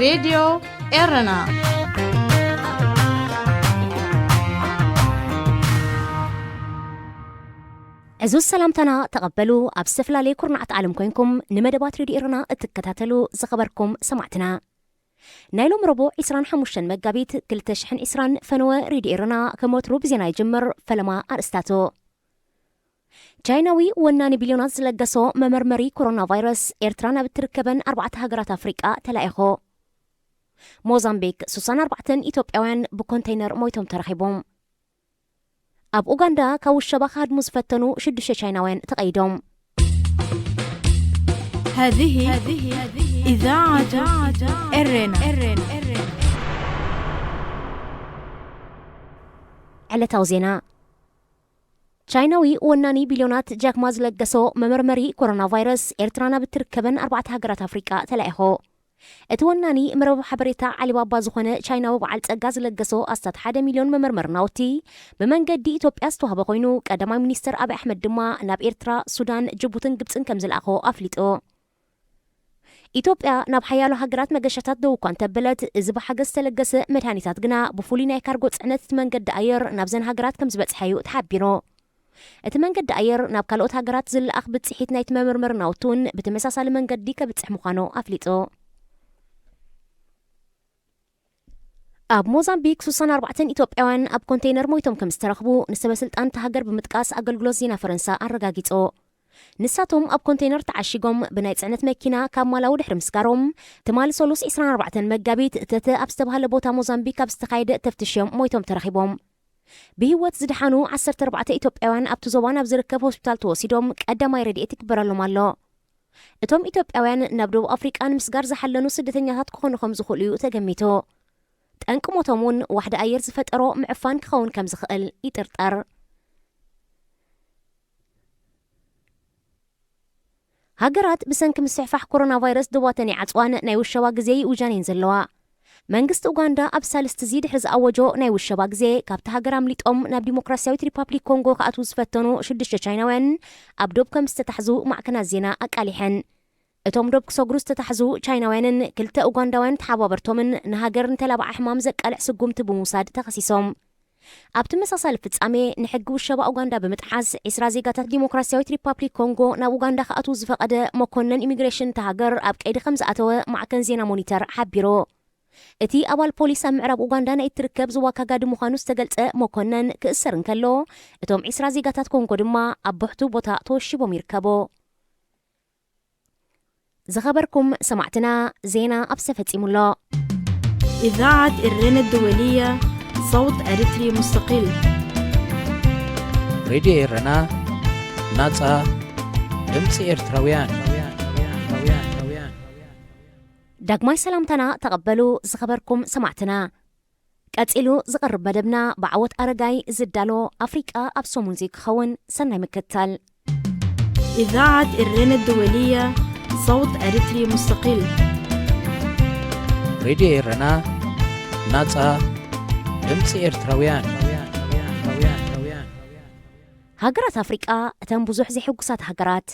ሬድዮ ኤረና። ዕዙዝ ሰላምታና ተቐበሉ። ኣብ ዝተፈላለየ ኩርናዓት ዓለም ኮይንኩም ንመደባት ሬድዮ ኤረና እትከታተሉ ዝኸበርኩም ሰማዕትና፣ ናይ ሎም ረቡዕ ዕስራን ሓሙሽተን መጋቢት ክልተ ሽሕን ዕስራን ፈነወ ሬድዮ ኤረና ከም ወትሩ ብዜና ይጅምር። ፈለማ ኣርእስታቱ። ቻይናዊ ወናኒ ቢልዮናት ዝለገሶ መመርመሪ ኮሮና ቫይረስ ኤርትራ ናብ እትርከበን ኣርባዕተ ሃገራት ኣፍሪቃ ተላኢኾ። ሞዛምቢክ፣ ሱሳን ኣርባዕተን ኢትዮጵያውያን ብኮንተይነር ሞይቶም ተረኺቦም። ኣብ ኡጋንዳ ካብ ውሸባ ክሃድሙ ዝፈተኑ ሽዱሽተ ቻይናውያን ተቐይዶም። هذه إذاعة إرينا. ዕለታዊ ዜና። ቻይናዊ ወናኒ ቢልዮናት ጃክማ ዝለገሶ መመርመሪ ኮሮና ቫይረስ ኤርትራ ናብ እትርከበን ኣርባዕተ ሃገራት ኣፍሪቃ ተላኢኾ። እቲ ወናኒ መርበብ ሓበሬታ ዓሊባባ ዝኾነ ቻይናዊ በዓል ጸጋ ዝለገሶ ኣስታት ሓደ ሚልዮን መመርመሪ ናውቲ ብመንገዲ ኢትዮጵያ ዝተዋህበ ኮይኑ፣ ቀዳማይ ሚኒስተር ኣብይ ኣሕመድ ድማ ናብ ኤርትራ፣ ሱዳን፣ ጅቡትን ግብጽን ከም ዝለኣኾ ኣፍሊጡ። ኢትዮጵያ ናብ ሓያሎ ሃገራት መገሻታት ደው እኳ እንተበለት፣ እዚ ብሓገዝ ዝተለገሰ መድሃኒታት ግና ብፍሉይ ናይ ካርጎ ጽዕነት እቲ መንገዲ ኣየር ናብዘን ሃገራት ከም ዝበጽሐ እዩ ተሓቢሩ። እቲ መንገዲ ኣየር ናብ ካልኦት ሃገራት ዝለኣኽ ብጽሒት ናይቲ መመርመሪ ናውቲ እውን ብተመሳሳሊ መንገዲ ከብጽሕ ምዃኑ ኣፍሊጡ። ኣብ ሞዛምቢክ ሱሳን ኣርባዕተን ኢትዮጵያውያን ኣብ ኮንተይነር ሞይቶም ከም ዝተረኽቡ ንሰበ ስልጣን እታ ሃገር ብምጥቃስ ኣገልግሎት ዜና ፈረንሳ ኣረጋጊጹ። ንሳቶም ኣብ ኮንተይነር ተዓሺጎም ብናይ ጽዕነት መኪና ካብ ማላዊ ድሕሪ ምስጋሮም፣ ትማሊ ሰሉስ ዕስራን ኣርባዕተን መጋቢት ተተ ኣብ ዝተባህለ ቦታ ሞዛምቢክ ኣብ ዝተኻየደ ተፍትሽ እዮም ሞይቶም ተረኺቦም። ብህይወት ዝደሓኑ ዓሰርተ ኣርባዕተ ኢትዮጵያውያን ኣብቲ ዞባ ናብ ዝርከብ ሆስፒታል ተወሲዶም ቀዳማይ ረድኤት ይግበረሎም ኣሎ። እቶም ኢትዮጵያውያን ናብ ደቡብ ኣፍሪቃ ንምስጋር ዝሓለኑ ስደተኛታት ክኾኑ ከም ዝኽእሉ እዩ ተገሚቱ። ጠንቂ ሞቶም እውን ዋሕዲ ኣየር ዝፈጠሮ ምዕፋን ክኸውን ከም ዝኽእል ይጥርጠር። ሃገራት ብሰንኪ ምስሕፋሕ ኮሮና ቫይረስ ዶባተን ይዓጽዋን ናይ ውሸባ ግዜ ይውጃን እየን ዘለዋ። መንግስቲ ኡጋንዳ ኣብ ሳልስቲ እዚ ድሕሪ ዝኣወጆ ናይ ውሸባ ግዜ፣ ካብቲ ሃገር ኣምሊጦም ናብ ዲሞክራሲያዊት ሪፓብሊክ ኮንጎ ክኣትዉ ዝፈተኑ ሽዱሽተ ቻይናውያን ኣብ ዶብ ከም ዝተታሕዙ ማዕከናት ዜና ኣቃሊሐን። እቶም ዶብ ክሰግሩ ዝተታሕዙ ቻይናውያንን ክልተ ኡጋንዳውያን ተሓባበርቶምን ንሃገር ንተላባዒ ሕማም ዘቃልዕ ስጉምቲ ብምውሳድ ተኸሲሶም። ኣብ ተመሳሳሊ ፍጻሜ፣ ንሕጊ ውሸባ ኡጋንዳ ብምጥሓስ፣ ዕስራ ዜጋታት ዲሞክራሲያዊት ሪፓብሊክ ኮንጎ ናብ ኡጋንዳ ክኣትዉ ዝፈቐደ መኮነን ኢሚግሬሽን እታ ሃገር ኣብ ቀይዲ ከም ዝኣተወ ማዕከን ዜና ሞኒተር ሓቢሩ። እቲ ኣባል ፖሊስ ኣብ ምዕራብ ኡጋንዳ ናይ እትርከብ ዝዋካጋዲ ምዃኑ ዝተገልጸ መኮነን ክእሰር እንከሎ፣ እቶም ዕስራ ዜጋታት ኮንጎ ድማ ኣብ ብሕቱ ቦታ ተወሺቦም ይርከቡ። ዝኸበርኩም ሰማዕትና፣ ዜና ኣብዚ ተፈጺሙ ኣሎ። إذاعة إرينا الدولية، صوت أريتري مستقل. ሬድዮ ኤረና፣ ናጻ ድምጺ ኤርትራውያን። ዳግማይ ሰላምታና ተቐበሉ ዝኸበርኩም ሰማዕትና። ቀጺሉ ዝቐርብ መደብና ብዓወት ኣረጋይ ዝዳሎ ኣፍሪቃ ኣብ ሰሙን እዚ ክኸውን። ሰናይ ምክትታል። إذاعة إرينا الدولية، صوت أريتري مستقل. ሬድዮ ኤረና፣ ናጻ ድምጺ ኤርትራውያን። ሃገራት ኣፍሪቃ እተን ብዙሕ ዘይሕጉሳት ሃገራት።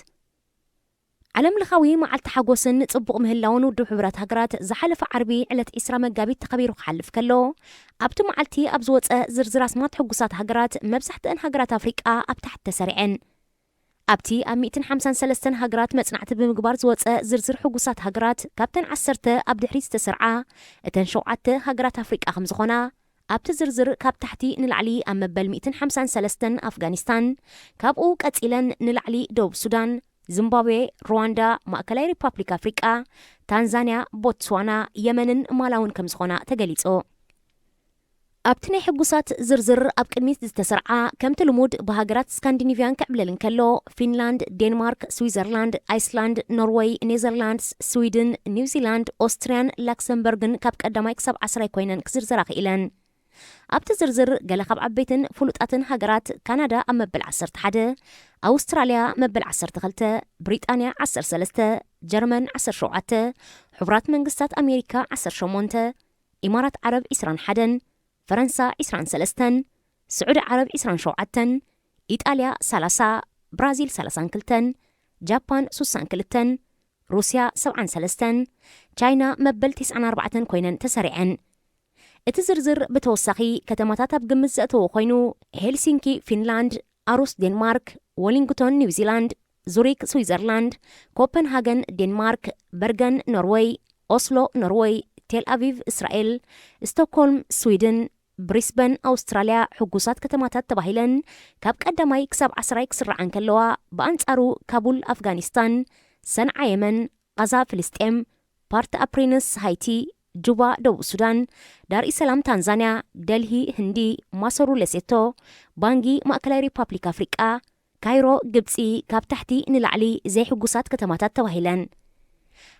ዓለም ለኻዊ መዓልቲ ሓጎስን ጽቡቕ ምህላውን ውድብ ሕቡራት ሃገራት ዝሓለፈ ዓርቢ ዕለት ዕስራ መጋቢት ተኸቢሩ ክሓልፍ ከሎ፣ ኣብቲ መዓልቲ ኣብ ዝወጸ ዝርዝር ኣስማት ሕጉሳት ሃገራት፣ መብዛሕትአን ሃገራት ኣፍሪቃ ኣብ ታሕቲ ተሰሪዐን። ኣብቲ ኣብ ሚእትን ሓምሳን ሰለስተን ሃገራት መጽናዕቲ ብምግባር ዝወጸ ዝርዝር ሕጉሳት ሃገራት፣ ካብተን ዓሰርተ ኣብ ድሕሪት ዝተሰርዓ፣ እተን ሸውዓተ ሃገራት ኣፍሪቃ ከም ዝኾና፣ ኣብቲ ዝርዝር ካብ ታሕቲ ንላዕሊ ኣብ መበል ሚእትን ሓምሳን ሰለስተን ኣፍጋኒስታን፣ ካብኡ ቀጺለን ንላዕሊ ደቡብ ሱዳን፣ ዚምባብዌ፣ ሩዋንዳ፣ ማእከላይ ሪፓብሊክ ኣፍሪቃ፣ ታንዛንያ፣ ቦትስዋና፣ የመንን ማላውን ከም ዝኾና ተገሊጹ። ኣብቲ ናይ ሕጉሳት ዝርዝር ኣብ ቅድሚት ዝተሰርዓ፣ ከምቲ ልሙድ ብሃገራት ስካንዲኒቭያን ክዕብለል እንከሎ፣ ፊንላንድ፣ ዴንማርክ፣ ስዊዘርላንድ፣ ኣይስላንድ፣ ኖርወይ፣ ኔዘርላንድስ፣ ስዊድን፣ ኒውዚላንድ፣ ኦስትርያን ላክሰምበርግን ካብ ቀዳማይ ክሳብ ዓስራይ ኮይነን ክዝርዘራ ክኢለን። ኣብቲ ዝርዝር ገለ ካብ ዓበይትን ፍሉጣትን ሃገራት፣ ካናዳ ኣብ መበል ዓሰርተ ሓደ፣ ኣውስትራልያ መበል ዓሰርተ ክልተ፣ ብሪጣንያ ዓሰርተ ሰለስተ፣ ጀርመን ዓሰርተ ሸውዓተ፣ ሕቡራት መንግስታት ኣሜሪካ ዓሰርተ ሸሞንተ፣ ኢማራት ዓረብ ዕስራን ሓደን፣ ፈረንሳ ዕስራን ሰለስተን፣ ስዑዲ ዓረብ ዕስራን ሸውዓተን፣ ኢጣልያ ሰላሳ፣ ብራዚል ሰላሳን ክልተን፣ ጃፓን ሱሳን ክልተን፣ ሩስያ ሰብዓን ሰለስተን፣ ቻይና መበል ተስዓን ኣርባዕተን ኮይነን ተሰሪዐን። እቲ ዝርዝር ብተወሳኺ ከተማታት ኣብ ግምት ዘእተዎ ኮይኑ፣ ሄልሲንኪ ፊንላንድ፣ ኣሩስ ዴንማርክ፣ ወሊንግቶን ኒውዚላንድ፣ ዙሪክ ስዊዘርላንድ፣ ኮፐንሃገን ዴንማርክ፣ በርገን ኖርወይ፣ ኦስሎ ኖርወይ፣ ቴል ኣቪቭ እስራኤል፣ ስቶክሆልም ስዊድን፣ ብሪስበን ኣውስትራልያ ሕጉሳት ከተማታት ተባሂለን ካብ ቀዳማይ ክሳብ ዓስራይ ክስርዓ እንከለዋ፣ ብኣንጻሩ ካቡል ኣፍጋኒስታን፣ ሰንዓ የመን፣ ቓዛ ፍልስጤም፣ ፓርት ፕሪንስ ሃይቲ፣ ጁባ ደቡብ ሱዳን፣ ዳር ኢሰላም ታንዛንያ፣ ደልሂ ህንዲ፣ ማሰሩ ሌሴቶ፣ ባንጊ ማእከላይ ሪፓብሊክ ኣፍሪቃ፣ ካይሮ ግብጺ ካብ ታሕቲ ንላዕሊ ዘይሕጉሳት ከተማታት ተባሂለን።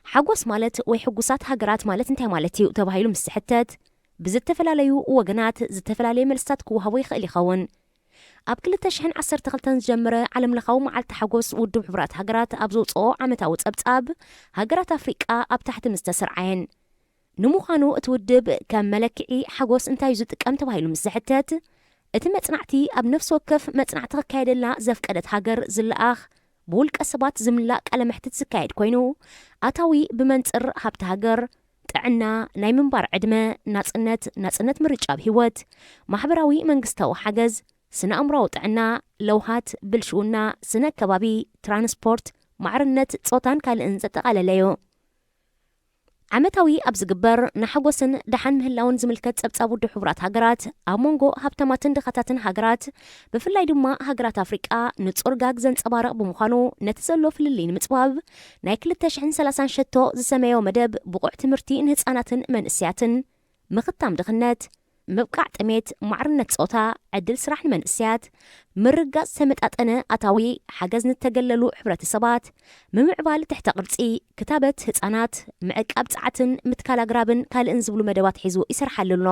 ሓጎስ ማለት ወይ ሕጉሳት ሃገራት ማለት እንታይ ማለት እዩ ተባሂሉ ምስ ዝሕተት፣ ብዝተፈላለዩ ወገናት ዝተፈላለየ መልስታት ክወሃቦ ይኽእል ይኸውን። ኣብ ክልተ ሽሕን ዓሰርተ ክልተን ዝጀመረ ዓለምለኻዊ መዓልቲ ሓጎስ ውድብ ሕቡራት ሃገራት ኣብ ዘውፅኦ ዓመታዊ ጸብጻብ፣ ሃገራት ኣፍሪቃ ኣብ ታሕቲ ምስ ተሰርዓየን። ንምዃኑ እቲ ውድብ ከም መለክዒ ሓጎስ እንታይ እዩ ዝጥቀም ተባሂሉ ምስ ዝሕተት፣ እቲ መጽናዕቲ ኣብ ነፍሲ ወከፍ መጽናዕቲ ክካየደላ ዘፍቀደት ሃገር ዝለኣኽ ብውልቀ ሰባት ዝምላእ ቃለ መሕትት ዝካየድ ኮይኑ፣ ኣታዊ ብመንጽር ሃብቲ ሃገር፣ ጥዕና፣ ናይ ምንባር ዕድመ፣ ናጽነት፣ ናጽነት ምርጫ ኣብ ህይወት፣ ማሕበራዊ መንግስታዊ ሓገዝ፣ ስነ ኣእምሮኣዊ ጥዕና፣ ለውሃት፣ ብልሽውና፣ ስነ ከባቢ፣ ትራንስፖርት፣ ማዕርነት፣ ጾታን ካልእን ዘጠቓለለ እዩ። ዓመታዊ ኣብ ዝግበር ንሓጎስን ደሓን ምህላውን ዝምልከት ጸብጻብ ውድብ ሕቡራት ሃገራት፣ ኣብ መንጎ ሃብታማትን ድኻታትን ሃገራት፣ ብፍላይ ድማ ሃገራት ኣፍሪቃ፣ ንጹር ጋግ ዘንጸባርቕ ብምዃኑ፣ ነቲ ዘሎ ፍልልይ ንምጽባብ፣ ናይ ክልተ ሽሕን ሰላሳን ሸቶ ዝሰመዮ መደብ ብቑዕ ትምህርቲ ንህጻናትን መንእሰያትን፣ ምኽታም ድኽነት፣ ምብቃዕ ጥሜት፣ ማዕርነት ጾታ፣ ዕድል ስራሕ ንመንእሰያት፣ ምርጋጽ ዝተመጣጠነ ኣታዊ፣ ሓገዝ ንተገለሉ ሕብረተሰባት፣ ምምዕባል ትሕተ ቅርጺ፣ ክታበት ህጻናት፣ ምዕቃብ ጸዓትን ምትካል ኣግራብን ካልእን ዝብሉ መደባት ሒዙ ይሰርሓሉ ኣሎ።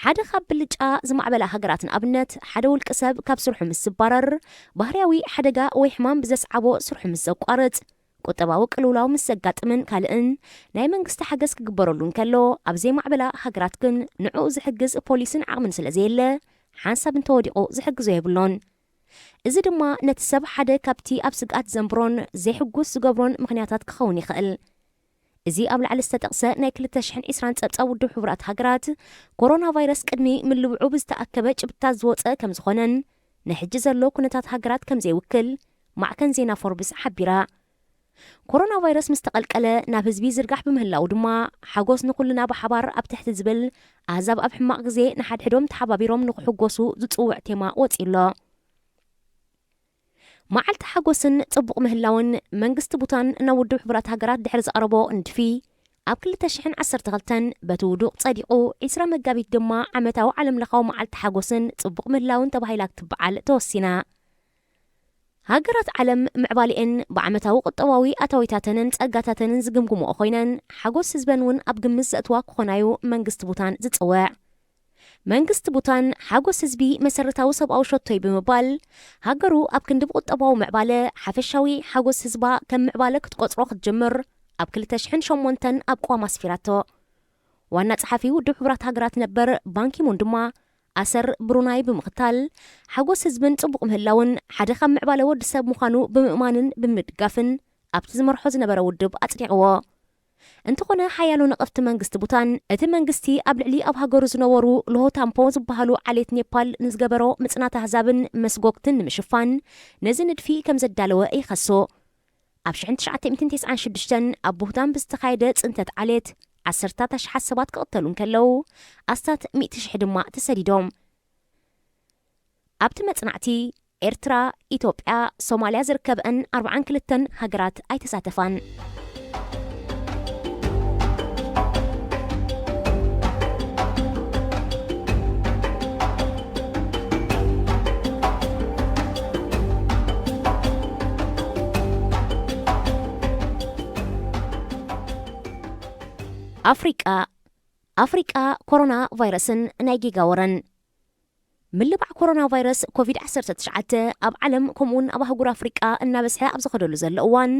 ሓደ ካብ ብልጫ ዝማዕበላ ሃገራት ንኣብነት፣ ሓደ ውልቂ ሰብ ካብ ስርሑ ምስ ዝባረር፣ ባህርያዊ ሓደጋ ወይ ሕማም ብዘስዓቦ ስርሑ ምስ ዘቋርጽ፣ ቁጠባዊ ቅልውላው ምስ ዘጋጥምን ካልእን ናይ መንግስቲ ሓገዝ ክግበረሉ እንከሎ፣ ኣብ ዘይማዕበላ ሃገራት ግን ንዕኡ ዝሕግዝ ፖሊስን ዓቕምን ስለ ዘየለ፣ ሓንሳብ እንተወዲቑ ዝሕግዞ የብሎን። እዚ ድማ ነቲ ሰብ ሓደ ካብቲ ኣብ ስግኣት ዘንብሮን ዘይሕጉስ ዝገብሮን ምኽንያታት ክኸውን ይኽእል። እዚ ኣብ ላዕሊ ዝተጠቕሰ ናይ ክልተ ሽሕን ዕስራን ጸብጻብ ውድብ ሕቡራት ሃገራት፣ ኮሮና ቫይረስ ቅድሚ ምልብዑ ብዝተኣከበ ጭብጥታት ዝወጸ ከም ዝኾነን፣ ንሕጂ ዘሎ ኩነታት ሃገራት ከም ዘይውክል ማዕከን ዜና ፎርብስ ሓቢራ። ኮሮና ቫይረስ ምስ ተቐልቀለ ናብ ህዝቢ ዝርጋሕ ብምህላው ድማ፣ ሓጎስ ንኹልና ብሓባር ኣብ ትሕቲ ዝብል ኣህዛብ ኣብ ሕማቕ ግዜ ንሓድሕዶም ተሓባቢሮም ንኽሕጎሱ ዝጽውዕ ቴማ ወጺኡ ኣሎ። መዓልቲ ሓጎስን ጽቡቕ ምህላውን መንግስቲ ቡታን ናብ ውድብ ሕቡራት ሃገራት ድሕሪ ዘቕረቦ ንድፊ፣ ኣብ ክልተ ሽሕን ዓሰርተ ክልተን በቲ ውዱቕ ጸዲቑ፣ ዕስራ መጋቢት ድማ ዓመታዊ ዓለምለኻዊ መዓልቲ ሓጎስን ጽቡቕ ምህላውን ተባሂላ ክትበዓል ተወሲና። ሃገራት ዓለም ምዕባሌአን ብዓመታዊ ቁጠባዊ ኣታዊታተንን ጸጋታተንን ዝግምግምኦ ኮይነን፣ ሓጎስ ህዝበን እውን ኣብ ግምት ዘእትዋ ክኾናዩ መንግስቲ ቡታን ዝጽውዕ። መንግስቲ ቡታን፣ ሓጎስ ህዝቢ መሰረታዊ ሰብኣዊ ሸቶይ ብምባል፣ ሃገሩ ኣብ ክንዲ ብቁጠባዊ ምዕባለ፣ ሓፈሻዊ ሓጎስ ህዝባ ከም ምዕባለ ክትቆጽሮ ክትጅምር፣ ኣብ ክልተ ሽሕን ሸሞንተን ኣብ ቅዋም ኣስፊራቶ። ዋና ጸሓፊ ውድብ ሕቡራት ሃገራት ነበር ባንኪሙን ድማ፣ ኣሰር ብሩናይ ብምኽታል፣ ሓጎስ ህዝብን ጽቡቕ ምህላውን ሓደ ካብ ምዕባለ ወዲ ሰብ ምዃኑ ብምእማንን ብምድጋፍን፣ ኣብቲ ዝመርሖ ዝነበረ ውድብ ኣጽዲቕዎ። እንተኾነ፣ ሓያሎ ነቐፍቲ መንግስቲ ቡታን፣ እቲ መንግስቲ ኣብ ልዕሊ ኣብ ሃገሩ ዝነበሩ ሎሆታምፖ ዝበሃሉ ዓሌት ኔፓል ንዝገበሮ ምጽናት ኣህዛብን መስጎግትን ንምሽፋን፣ ነዚ ንድፊ ከም ዘዳለወ ይኸሱ። ኣብ ሽሕን ትሽዓተ ሚእትን ተስዓን ሽዱሽተን ኣብ ቡህታን ብዝተኻየደ ጽንተት ዓሌት፣ ዓሰርታት ኣሽሓት ሰባት ክቕተሉ እንከለዉ፣ ኣስታት ሚእቲ ሽሕ ድማ ተሰዲዶም። ኣብቲ መጽናዕቲ፣ ኤርትራ፣ ኢትዮጵያ፣ ሶማልያ ዝርከብአን ኣርብዓን ክልተን ሃገራት ኣይተሳተፋን። ኣፍሪቃ፣ ኣፍሪቃ፣ ኮሮና ቫይረስን ናይ ጌጋ ወረን። ምልባዕ ኮሮና ቫይረስ ኮቪድ ዓሰርተ ትሽዓተ ኣብ ዓለም፣ ከምኡውን ኣብ ኣህጉር ኣፍሪቃ እናበዝሐ ኣብ ዝኸደሉ ዘሎ እዋን፣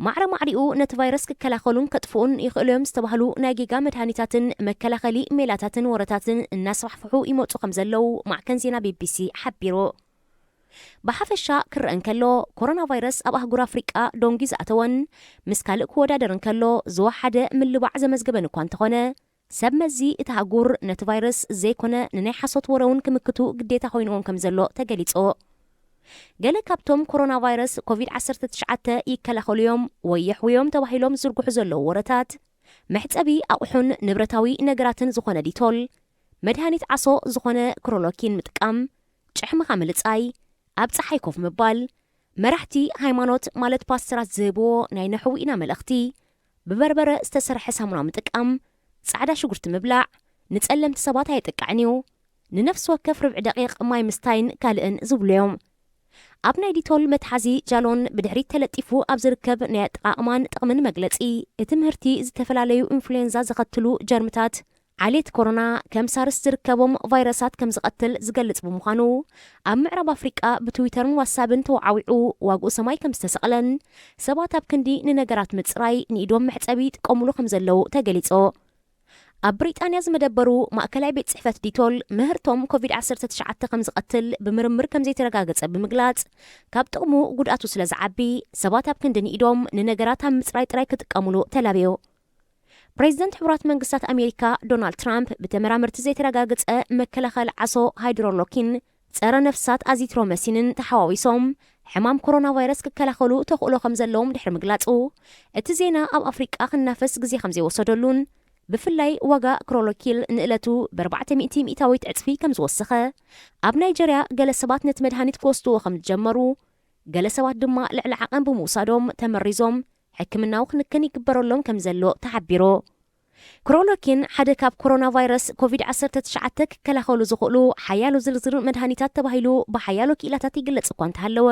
ማዕረ ማዕሪኡ ነቲ ቫይረስ ክከላኸሉን ከጥፍኡን ይኽእሉ እዮም ዝተባህሉ ናይ ጌጋ መድሃኒታትን መከላኸሊ ሜላታትን ወረታትን እናስፋሕፍሑ ይመጹ ከም ዘለዉ ማዕከን ዜና ቢቢሲ ሓቢሩ። ብሓፈሻ ክረአ እንከሎ፣ ኮሮና ቫይረስ ኣብ ኣህጉር ኣፍሪቃ ዶንጊ ዝኣተወን ምስ ካልእ ክወዳደር እንከሎ ዝወሓደ ምልባዕ ዘመዝገበን እኳ እንተኾነ፣ ሰብ መዚ እቲ ኣህጉር ነቲ ቫይረስ ዘይኮነ ንናይ ሓሶት ወረ እውን ክምክቱ ግዴታ ኮይንዎም ከም ዘሎ ተገሊጹ። ገለ ካብቶም ኮሮና ቫይረስ ኮቪድ ዓሰርተ ትሽዓተ ይከላኸሉ እዮም ወይ የሕውዮም ተባሂሎም ዝዝርግሑ ዘለዉ ወረታት፣ መሕጸቢ ኣቑሑን ንብረታዊ ነገራትን ዝኾነ ዲቶል፣ መድሃኒት ዓሶ ዝኾነ ክሮሎኪን ምጥቃም፣ ጭሕምኻ ምልጻይ፣ ኣብ ጸሓይ ኮፍ ምባል፣ መራሕቲ ሃይማኖት ማለት ፓስተራት ዝህብዎ ናይ ነሕዊ ኢና መልእኽቲ፣ ብበርበረ ዝተሰርሐ ሳሙና ምጥቃም፣ ጻዕዳ ሽጉርቲ ምብላዕ፣ ንጸለምቲ ሰባት ኣየጥቅዕን እዩ፣ ንነፍሲ ወከፍ ርብዒ ደቂቕ ማይ ምስታይን ካልእን ዝብሉ እዮም። ኣብ ናይ ዲቶል መትሓዚ ጃሎን ብድሕሪት ተለጢፉ ኣብ ዝርከብ ናይ ኣጠቓቕማን ጥቕምን መግለጺ፣ እቲ ምህርቲ ዝተፈላለዩ ኢንፍሉዌንዛ ዘኸትሉ ጀርምታት፣ ዓሌት ኮሮና ከም ሳርስ ዝርከቦም ቫይረሳት ከም ዝቐትል ዝገልጽ ብምዃኑ፣ ኣብ ምዕራብ ኣፍሪቃ ብትዊተርን ዋትሳብን ተወዓዊዑ ዋግኡ ሰማይ ከም ዝተሰቕለን፣ ሰባት ኣብ ክንዲ ንነገራት ምጽራይ ንኢዶም መሕጸቢ ይጥቀሙሉ ከም ዘለዉ ተገሊጹ። ኣብ ብሪጣንያ ዝመደበሩ ማእከላይ ቤት ጽሕፈት ዲቶል፣ ምህርቶም ኮቪድ ዓሰርተ ትሽዓተ ከም ዝቐትል ብምርምር ከም ዘይተረጋገጸ ብምግላጽ፣ ካብ ጥቕሙ ጉድኣቱ ስለ ዝዓቢ፣ ሰባት ኣብ ክንዲ ንኢዶም ንነገራት ኣብ ምጽራይ ጥራይ ክጥቀሙሉ ተላብዩ። ፕሬዚደንት ሕቡራት መንግስታት ኣሜሪካ ዶናልድ ትራምፕ፣ ብተመራመርቲ ዘይተረጋገጸ መከላኸሊ ዓሶ ሃይድሮሎኪን፣ ጸረ ነፍሳት ኣዚትሮመሲንን ተሓዋዊሶም ሕማም ኮሮና ቫይረስ ክከላኸሉ ተኽእሎ ከም ዘለዎም ድሕሪ ምግላጹ፣ እቲ ዜና ኣብ ኣፍሪቃ ክናፈስ ግዜ ከም ዘይወሰደሉን፣ ብፍላይ ዋጋ ክሮሎኪል ንእለቱ ብኣርባዕተ ሚእቲ ሚእታዊት ዕጽፊ ከም ዝወሰኸ፣ ኣብ ናይጀርያ ገለ ሰባት ነቲ መድሃኒት ክወስድዎ ከም ዝጀመሩ፣ ገለ ሰባት ድማ ልዕሊ ዓቐን ብምውሳዶም ተመሪዞም ሕክምናዊ ክንክን ይግበረሎም ከም ዘሎ ተሓቢሩ። ክሮሎኪን ሓደ ካብ ኮሮና ቫይረስ ኮቪድ ዓሰርተ ትሽዓተ ክከላኸሉ ዝኽእሉ ሓያሎ ዝርዝር መድሃኒታት ተባሂሉ ብሓያሎ ክኢላታት ይግለጽ እኳ እንተሃለወ፣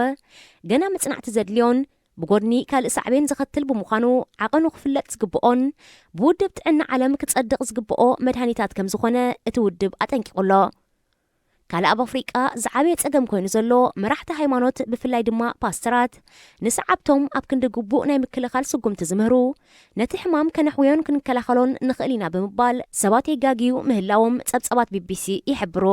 ገና መጽናዕቲ ዘድልዮን ብጎድኒ ካልእ ሳዕቤን ዘኸትል ብምዃኑ ዓቐኑ ክፍለጥ ዝግብኦን ብውድብ ጥዕና ዓለም ክጸድቕ ዝግብኦ መድሃኒታት ከም ዝኾነ እቲ ውድብ ኣጠንቂቑ ኣሎ። ካልእ ኣብ ኣፍሪቃ ዝዓበየ ጸገም ኮይኑ ዘሎ፣ መራሕቲ ሃይማኖት ብፍላይ ድማ ፓስተራት ንሰዓብቶም ኣብ ክንዲ ግቡእ ናይ ምክልኻል ስጉምቲ ዝምህሩ፣ ነቲ ሕማም ከነሕውዮን ክንከላኸሎን ንኽእል ኢና ብምባል ሰባት የጋግዩ ምህላዎም ጸብጻባት ቢቢሲ ይሕብሩ።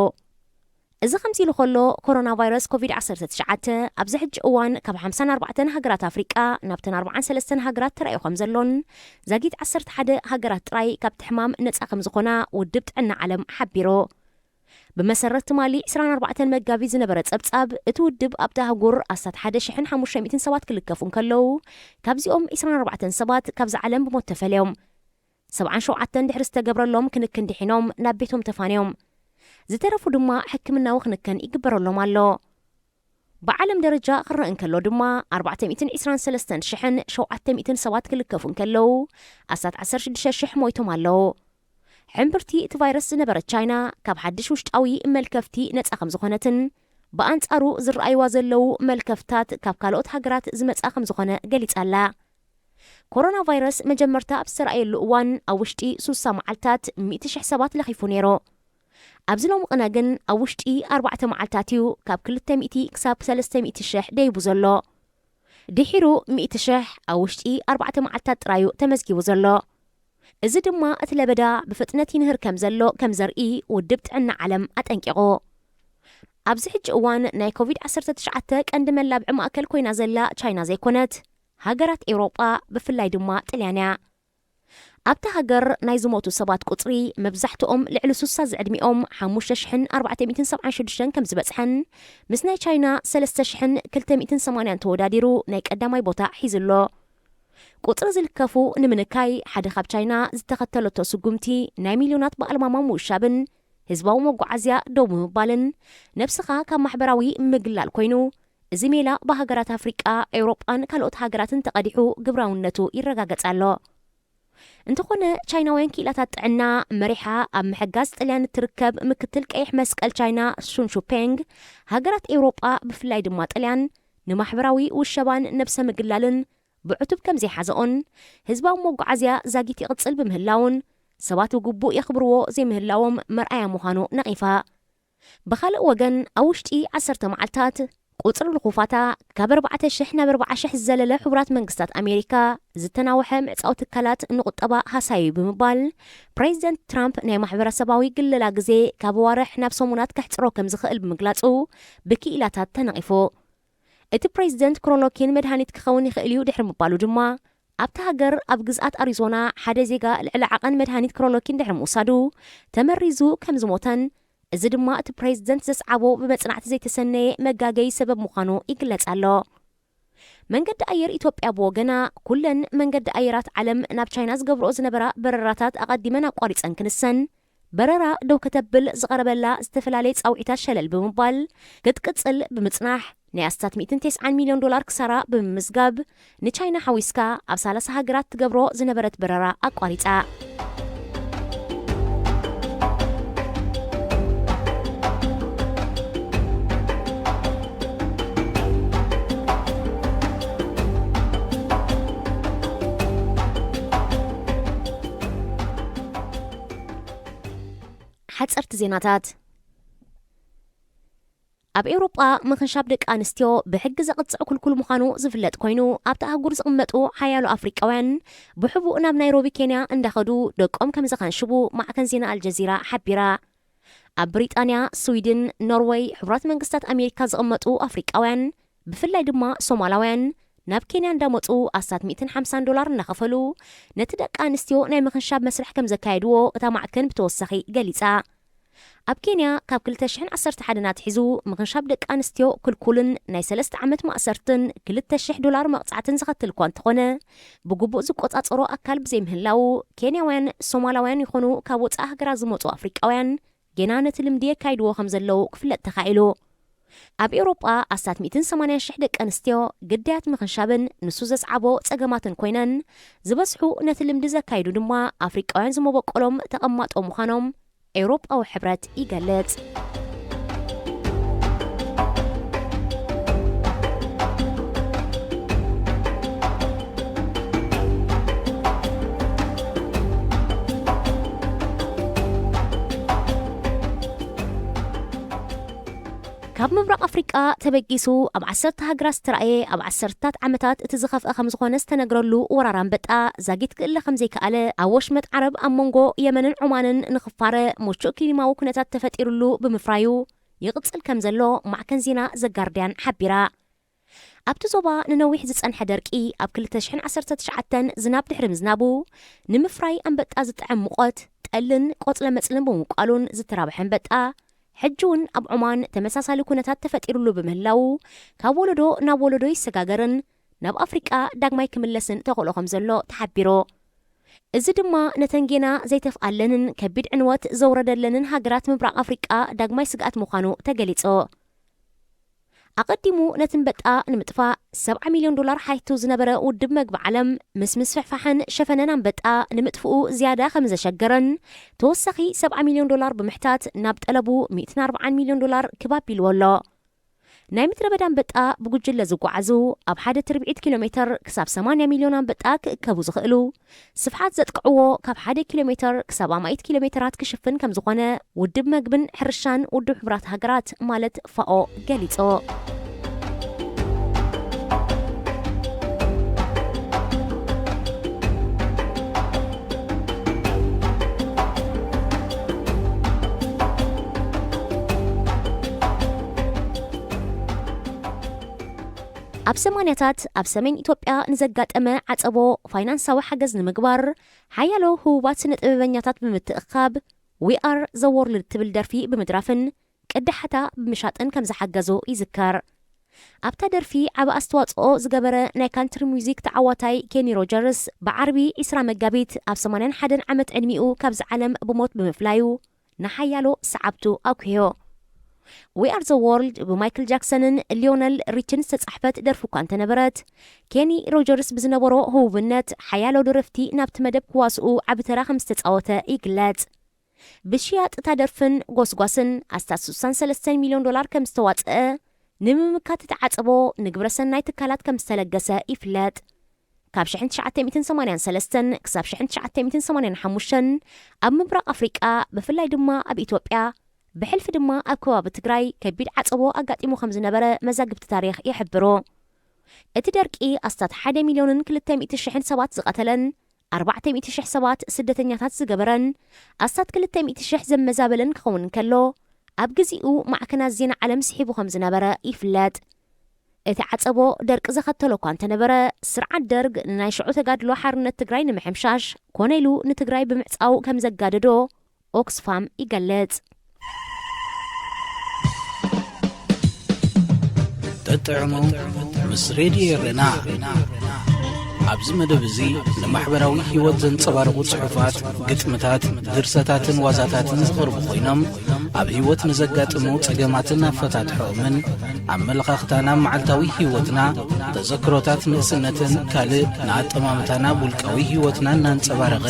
እዚ ከምዚ ኢሉ ከሎ፣ ኮሮና ቫይረስ ኮቪድ ዓሰርተ ትሽዓተ ኣብዚ ሕጂ እዋን ካብ ሓምሳን ኣርባዕተን ሃገራት ኣፍሪቃ ናብተን ኣርባዓን ሰለስተን ሃገራት ተራእዩ ከም ዘሎን፣ ዛጊት ዓሰርተ ሓደ ሃገራት ጥራይ ካብቲ ሕማም ነጻ ከም ዝኾና ውድብ ጥዕና ዓለም ሓቢሩ። ብመሰረት ትማሊ ዕስራን ኣርባዕተን መጋቢት ዝነበረ ጸብጻብ፣ እቲ ውድብ ኣብቲ ኣህጉር ኣስታት ሓደ ሽሕን ሓሙሽተ ሚእትን ሰባት ክልከፉ እንከለዉ፣ ካብዚኦም ዕስራን ኣርባዕተን ሰባት ካብዛ ዓለም ብሞት ተፈልዮም። ሰብዓን ሸውዓተን ድሕሪ ዝተገብረሎም ክንክን ድሒኖም ናብ ቤቶም ተፋንዮም። ዝተረፉ ድማ ሕክምናዊ ክንክን ይግበረሎም ኣሎ። ብዓለም ደረጃ ክረአ እንከሎ ድማ፣ ኣርባዕተ ሚእትን ዕስራን ሰለስተን ሽሕን ሸውዓተ ሚእትን ሰባት ክልከፉ እንከለዉ፣ ኣስታት ዓሰርተ ሽዱሽተ ሽሕ ሞይቶም ኣለዉ። ሕምብርቲ እቲ ቫይረስ ዝነበረት ቻይና፣ ካብ ሓድሽ ውሽጣዊ መልከፍቲ ነጻ ከም ዝኾነትን፣ ብኣንጻሩ ዝረኣይዋ ዘለዉ መልከፍታት ካብ ካልኦት ሃገራት ዝመጻ ከም ዝኾነ ገሊጻ ኣላ። ኮሮና ቫይረስ መጀመርታ ኣብ ዝተራእየሉ እዋን፣ ኣብ ውሽጢ ሱሳ መዓልታት ሚእቲ ሽሕ ሰባት ለኺፉ ነይሩ። ኣብዚ ሎሚ ቅነ ግን፣ ኣብ ውሽጢ ኣርባዕተ መዓልታት እዩ ካብ ክልተ ሚእቲ ክሳብ ሰለስተ ሚእቲ ሽሕ ደይቡ ዘሎ። ድሒሩ ሚእቲ ሽሕ ኣብ ውሽጢ ኣርባዕተ መዓልታት ጥራዩ ተመዝጊቡ ዘሎ። እዚ ድማ እቲ ለበዳ ብፍጥነት ይንህር ከም ዘሎ ከም ዘርኢ ውድብ ጥዕና ዓለም ኣጠንቂቑ። ኣብዚ ሕጂ እዋን ናይ ኮቪድ ዓሰርተ ትሽዓተ ቀንዲ መላብዒ ማእከል ኮይና ዘላ ቻይና ዘይኮነት፣ ሃገራት ኤውሮጳ፣ ብፍላይ ድማ ጥልያን እያ። ኣብታ ሃገር ናይ ዝሞቱ ሰባት ቁጽሪ፣ መብዛሕትኦም ልዕሊ ሱሳ ዝዕድሚኦም፣ ሓሙሽተ ሽሕን ኣርባዕተ ሚእትን ሰብዓን ሽዱሽተን ከም ዝበጽሐን፣ ምስ ናይ ቻይና ሰለስተ ሽሕን ክልተ ሚእትን ሰማንያን ተወዳዲሩ ናይ ቀዳማይ ቦታ ሒዙ ኣሎ። ቁጽሪ ዝልከፉ ንምንካይ፣ ሓደ ካብ ቻይና ዝተኸተለቶ ስጉምቲ፣ ናይ ሚልዮናት ብኣልማማ ምውሻብን ህዝባዊ መጓዓዝያ ደው ብምባልን፣ ነብስኻ ካብ ማሕበራዊ ምግላል ኮይኑ፣ እዚ ሜላ ብሃገራት ኣፍሪቃ፣ ኤውሮጳን ካልኦት ሃገራትን ተቐዲሑ ግብራውነቱ ይረጋገጽ ኣሎ። እንተኾነ፣ ቻይናውያን ክኢላታት ጥዕና መሪሓ ኣብ ምሕጋዝ ጥልያን እትርከብ ምክትል ቀይሕ መስቀል ቻይና ሹን ሹፔንግ፣ ሃገራት ኤውሮጳ ብፍላይ ድማ ጥልያን ንማሕበራዊ ውሸባን ነብሰ ምግላልን ብዕቱብ ከም ዘይሓዘኦን፣ ህዝባዊ መጓዓዝያ ዛጊት ይቕጽል ብምህላውን፣ ሰባት ብግቡእ የኽብርዎ ዘይምህላዎም መርኣያ ምዃኑ ነቒፋ። ብኻልእ ወገን፣ ኣብ ውሽጢ ዓሰርተ መዓልታት ቁጽሪ ልኹፋታ ካብ ኣርባዕተ ሽሕ ናብ ኣርባዓ ሽሕ ዝዘለለ ሕቡራት መንግስታት ኣሜሪካ ዝተናውሐ ምዕጻው ትካላት ንቁጠባ ሃሳዩ ብምባል፣ ፕሬዚደንት ትራምፕ ናይ ማሕበረሰባዊ ግለላ ግዜ ካብ ኣዋርሕ ናብ ሰሙናት ከሕጽሮ ከም ዝኽእል ብምግላጹ ብክኢላታት ተነቒፉ። እቲ ፕሬዚደንት ክሎሮኪን መድሃኒት ክኸውን ይኽእል እዩ ድሕሪ ምባሉ ድማ፣ ኣብታ ሃገር ኣብ ግዝኣት ኣሪዞና ሓደ ዜጋ ልዕሊ ዓቐን መድሃኒት ክሎሮኪን ድሕሪ ምውሳዱ ተመሪዙ ከም ዝሞተን፣ እዚ ድማ እቲ ፕሬዚደንት ዘስዓቦ ብመጽናዕቲ ዘይተሰነየ መጋገዪ ሰበብ ምዃኑ ይግለጽ ኣሎ። መንገዲ ኣየር ኢትዮጵያ ብወገና፣ ኩለን መንገዲ ኣየራት ዓለም ናብ ቻይና ዝገብርኦ ዝነበራ በረራታት ኣቐዲመን ኣቋሪጸን ክንሰን፣ በረራ ደው ከተብል ዝቐረበላ ዝተፈላለየ ጻውዒታት ሸለል ብምባል ክትቅጽል ብምጽናሕ፣ ናይ ኣስታት ሚእትን ተስዓን ሚልዮን ዶላር ክሳራ ብምምዝጋብ፣ ንቻይና ሓዊስካ ኣብ ሰላሳ ሃገራት ትገብሮ ዝነበረት በረራ ኣቋሪጻ። ሓጸርቲ ዜናታት። ኣብ ኤውሮጳ ምኽንሻብ ደቂ ኣንስትዮ ብሕጊ ዘቕጽዕ ክልኩል ምዃኑ ዝፍለጥ ኮይኑ፣ ኣብታ ኣህጉር ዝቕመጡ ሓያሎ ኣፍሪቃውያን ብሕቡእ ናብ ናይሮቢ ኬንያ እንዳኸዱ ደቆም ከም ዘኸንሽቡ ማዕከን ዜና ኣልጀዚራ ሓቢራ። ኣብ ብሪጣንያ፣ ስዊድን፣ ኖርወይ፣ ሕቡራት መንግስታት ኣሜሪካ ዝቕመጡ ኣፍሪቃውያን፣ ብፍላይ ድማ ሶማላውያን፣ ናብ ኬንያ እንዳመጹ ኣስታት ሚእትን ሓምሳን ዶላር እናኸፈሉ ነቲ ደቂ ኣንስትዮ ናይ ምኽንሻብ መስርሕ ከም ዘካየድዎ እታ ማዕከን ብተወሳኺ ገሊጻ። ኣብ ኬንያ ካብ ክልተ ሽሕን ዓሰርተ ሓደን ኣትሒዙ ምኽንሻብ ደቂ ኣንስትዮ ክልኩልን ናይ ሰለስተ ዓመት ማእሰርትን ክልተ ሽሕ ዶላር መቕጻዕትን ዘኸትል እኳ እንተኾነ፣ ብግቡእ ዝቆጻጸሮ ኣካል ብዘይምህላዉ፣ ኬንያውያን፣ ሶማላውያን ይኹኑ ካብ ወጻኢ ሃገራት ዝመጹ ኣፍሪቃውያን ጌና ነቲ ልምዲ የካይድዎ ከም ዘለዉ ክፍለጥ ተኻኢሉ። ኣብ ኤውሮጳ ኣስታት ሚእትን ሰማንያን ሽሕ ደቂ ኣንስትዮ ግዳያት ምኽንሻብን ንሱ ዘስዓቦ ጸገማትን ኮይነን፣ ዝበዝሑ ነቲ ልምዲ ዘካይዱ ድማ ኣፍሪቃውያን ዝመበቆሎም ተቐማጦ ምዃኖም ኤውሮጳዊ ሕብረት ይገልጽ። ካብ ምብራቕ ኣፍሪቃ ተበጊሱ ኣብ ዓሰርተ ሃገራት ዝተራእየ፣ ኣብ ዓሰርታት ዓመታት እቲ ዝኸፍአ ከም ዝኾነ ዝተነግረሉ ወራር ኣንበጣ ዛጊት ክእለ ከም ዘይከኣለ፣ ኣብ ወሽመጥ ዓረብ ኣብ መንጎ የመንን ዑማንን ንኽፋረ ምቹእ ክሊማዊ ኩነታት ተፈጢሩሉ ብምፍራዩ ይቕጽል ከም ዘሎ ማዕከን ዜና ዘጋርድያን ሓቢራ። ኣብቲ ዞባ ንነዊሕ ዝጸንሐ ደርቂ፣ ኣብ ክልተ ሽሕን ዓሰርተ ትሽዓተን ዝናብ ድሕሪ ምዝናቡ፣ ንምፍራይ ኣንበጣ ዝጥዕም ሙቐት፣ ጠልን ቆጽለ መጽልን ብምብቋሉን ዝተራብሐ ኣንበጣ፣ ሕጂ እውን ኣብ ዑማን ተመሳሳሊ ኩነታት ተፈጢሩሉ ብምህላዉ፣ ካብ ወለዶ ናብ ወለዶ ይሰጋገርን ናብ ኣፍሪቃ ዳግማይ ክምለስን ተኽእሎ ከም ዘሎ ተሓቢሩ። እዚ ድማ ነተን ጌና ዘይተፍኣለንን ከቢድ ዕንወት ዘውረደለንን ሃገራት ምብራቕ ኣፍሪቃ ዳግማይ ስግኣት ምዃኑ ተገሊጹ። ኣቐዲሙ ነቲ ኣንበጣ ንምጥፋእ ሰብዓ ሚልዮን ዶላር ሓቲቱ ዝነበረ ውድብ መግቢ ዓለም፣ ምስ ምስፍሕፋሕን ሸፈነን ኣንበጣ ንምጥፍኡ ዝያዳ ከም ዘሸገረን፣ ተወሳኺ ሰብዓ ሚልዮን ዶላር ብምሕታት ናብ ጠለቡ ሚእትን ኣርብዓን ሚልዮን ዶላር ክብ ኣቢልዎ ኣሎ። ናይ ምድረ በዳ ኣንበጣ ብጉጅለ ዝጓዓዙ፣ ኣብ ሓደ ትርብዒት ኪሎ ሜተር ክሳብ ሰማንያ ሚልዮን ኣንበጣ ክእከቡ ዝኽእሉ፣ ስፍሓት ዘጥቅዕዎ ካብ ሓደ ኪሎ ሜተር ክሳብ ኣማኢት ኪሎ ሜተራት ክሽፍን ከም ዝኾነ ውድብ መግብን ሕርሻን ውድብ ሕቡራት ሃገራት ማለት ፋኦ ገሊጹ። ኣብ ሰማንያታት ኣብ ሰሜን ኢትዮጵያ ንዘጋጠመ ዓጸቦ ፋይናንሳዊ ሓገዝ ንምግባር፣ ሓያሎ ህቡባት ስነ ጥበበኛታት ብምትእኽኻብ፣ We Are the World ትብል ደርፊ ብምድራፍን ቅዳሕታ ብምሻጥን ከም ዝሓገዙ ይዝከር። ኣብታ ደርፊ ዓቢ ኣስተዋጽኦ ዝገበረ ናይ ካንትሪ ሙዚክ ተዓዋታይ ኬኒ ሮጀርስ፣ ብዓርቢ ዕስራ መጋቢት ኣብ ሰማንያን ሓደን ዓመት ዕድሚኡ ካብዚ ዓለም ብሞት ብምፍላዩ፣ ንሓያሎ ሰዓብቱ ኣኩዮ። We Are the World ብማይክል ጃክሰንን ሊዮነል ሪችን ዝተጻሕፈት ደርፊ እኳ እንተነበረት፣ ኬኒ ሮጀርስ ብዝነበሮ ህቡብነት ሓያሎ ደረፍቲ ናብቲ መደብ ክዋስኡ ዓቢ ተራ ከም ዝተጻወተ ይግለጽ። ብሽያጥ እታ ደርፍን ጎስጓስን ኣስታት ስሳን ሰለስተን ሚልዮን ዶላር ከም ዝተዋጽአ፣ ንምምካት እቲ ዓጸቦ ንግብረ ሰናይ ትካላት ከም ዝተለገሰ ይፍለጥ። ካብ ሽሕን ትሽዓተ ሚእትን ሰማንያን ሰለስተን ክሳብ ሽሕን ትሽዓተ ሚእትን ሰማንያን ሓሙሽተን ኣብ ምብራቕ ኣፍሪቃ፣ ብፍላይ ድማ ኣብ ኢትዮጵያ፣ ብሕልፊ ድማ ኣብ ከባቢ ትግራይ ከቢድ ዓጸቦ ኣጋጢሙ ከም ዝነበረ መዛግብቲ ታሪኽ ይሕብሩ። እቲ ደርቂ ኣስታት ሓደ ሚልዮንን ክልተ ሚእቲ ሽሕን ሰባት ዝቐተለን ኣርባዕተ ሚእቲ ሽሕ ሰባት ስደተኛታት ዝገበረን ኣስታት ክልተ ሚእቲ ሽሕ ዘመዛበለን ክኸውን እንከሎ፣ ኣብ ግዚኡ ማዕከናት ዜና ዓለም ስሒቡ ከም ዝነበረ ይፍለጥ። እቲ ዓጸቦ ደርቂ ዘኸተሎ እኳ እንተነበረ፣ ስርዓት ደርግ ንናይ ሽዑ ተጋድሎ ሓርነት ትግራይ ንምሕምሻሽ ኮነ ኢሉ ንትግራይ ብምዕጻው ከም ዘጋደዶ ኦክስፋም ይገልጽ። ጠጥዕሙ ምስ ሬድዮ ኤረና። ኣብዚ መደብ እዚ ንማሕበራዊ ህይወት ዘንጸባርቑ ጽሑፋት፣ ግጥምታት፣ ድርሰታትን ዋዛታትን ዝቐርቡ ኮይኖም ኣብ ህይወት ንዘጋጥሙ ጸገማትን ኣፈታትሖኦምን ኣመለኻኽታና መዓልታዊ ህይወትና ተዘክሮታት ንእስነትን ካልእ ንኣጠማምታና ውልቃዊ ህይወትና እናንጸባረቐ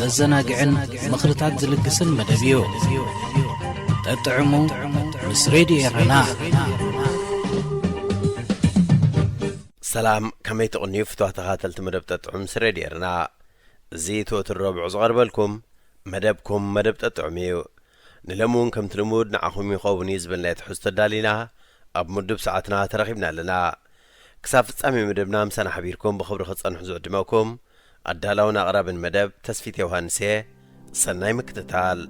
ዘዘናግዕን ምኽርታት ዝልግስን መደብ እዩ። ጠጥዕሙ ምስ ሬድዮ ኤረና። ሰላም፣ ከመይ ትቕንዩ ፍትዋ ተኻተልቲ መደብ ጠጥዑ ምስ ሬድዮ ኤረና። እዚ ትወትር ረብዑ ዝቐርበልኩም መደብኩም መደብ ጠጥዑም እዩ። ንለሚ እውን ከምቲ ልሙድ ንዓኹም ይኸውን እዩ ዝበልናዮ ትሕዝቶ ኣዳሊና ኣብ ምዱብ ሰዓትና ተረኺብና ኣለና። ክሳብ ፍጻሜ መደብና ምሳና ሓቢርኩም ብኽብሪ ክጸንሑ ዝዕድመኩም ኣዳላውን ኣቕራብን መደብ ተስፊት ዮሃንስ እየ። ሰናይ ምክትታል።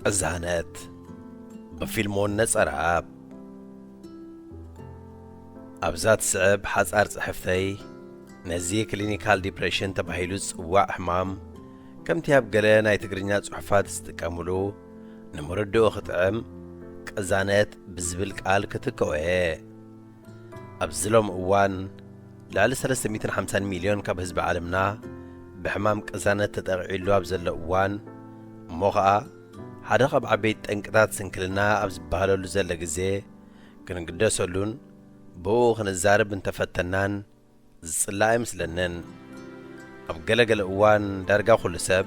ቅዛነት ብፊልሞን ነጸረኣብ። ኣብዛ ትስዕብ ሓጻር ጽሕፍተይ ነዚ ክሊኒካል ዲፕሬሽን ተባሂሉ ዝጽዋዕ ሕማም ከምቲ ኣብ ገለ ናይ ትግርኛ ጽሑፋት ዝጥቀምሉ ንምርድኡ ክጥዕም ቅዛነት ብዝብል ቃል ክትከወ እየ። ኣብዚ ሎም እዋን ልዕሊ ሰለስተ ሚእትን ሓምሳን ሚልዮን ካብ ህዝቢ ዓለምና ብሕማም ቅዛነት ተጠቒዑሉ ኣብ ዘሎ እዋን እሞ ኸኣ ሓደ ካብ ዓበይቲ ጠንቅታት ስንክልና ኣብ ዝበሃለሉ ዘሎ ግዜ ክንግደሰሉን ብኡ ክንዛረብ እንተፈተናን ዝጽላእ ኣይመስለንን። ኣብ ገለገለ እዋን ዳርጋ ኩሉ ሰብ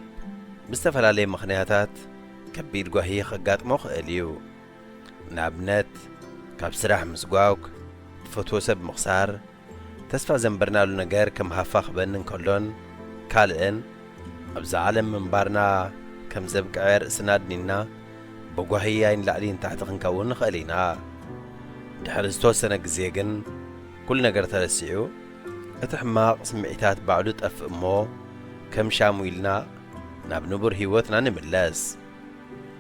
ብዝተፈላለየ ምኽንያታት ከቢድ ጓሂ ከጋጥሞ ክእል እዩ። ንኣብነት ካብ ስራሕ ምስጓግ፣ ትፈትዎ ሰብ ምኽሳር፣ ተስፋ ዘንበርናሉ ነገር ከም ሃፋ ክበኒ እንከሎን ካልእን ኣብዛ ዓለም ምንባርና ከም ዘብቅዐ ርእስና ኣድኒና ብጓሂ ኣይንላዕሊ ንታሕቲ ክንከውን ንኽእል ኢና። ድሕሪ ዝተወሰነ ግዜ ግን ኩሉ ነገር ተረሲዑ እቲ ሕማቕ ስምዒታት ባዕሉ ጠፍእ እሞ ከም ሻሙ ኢልና ናብ ንቡር ህይወትና ንምለስ።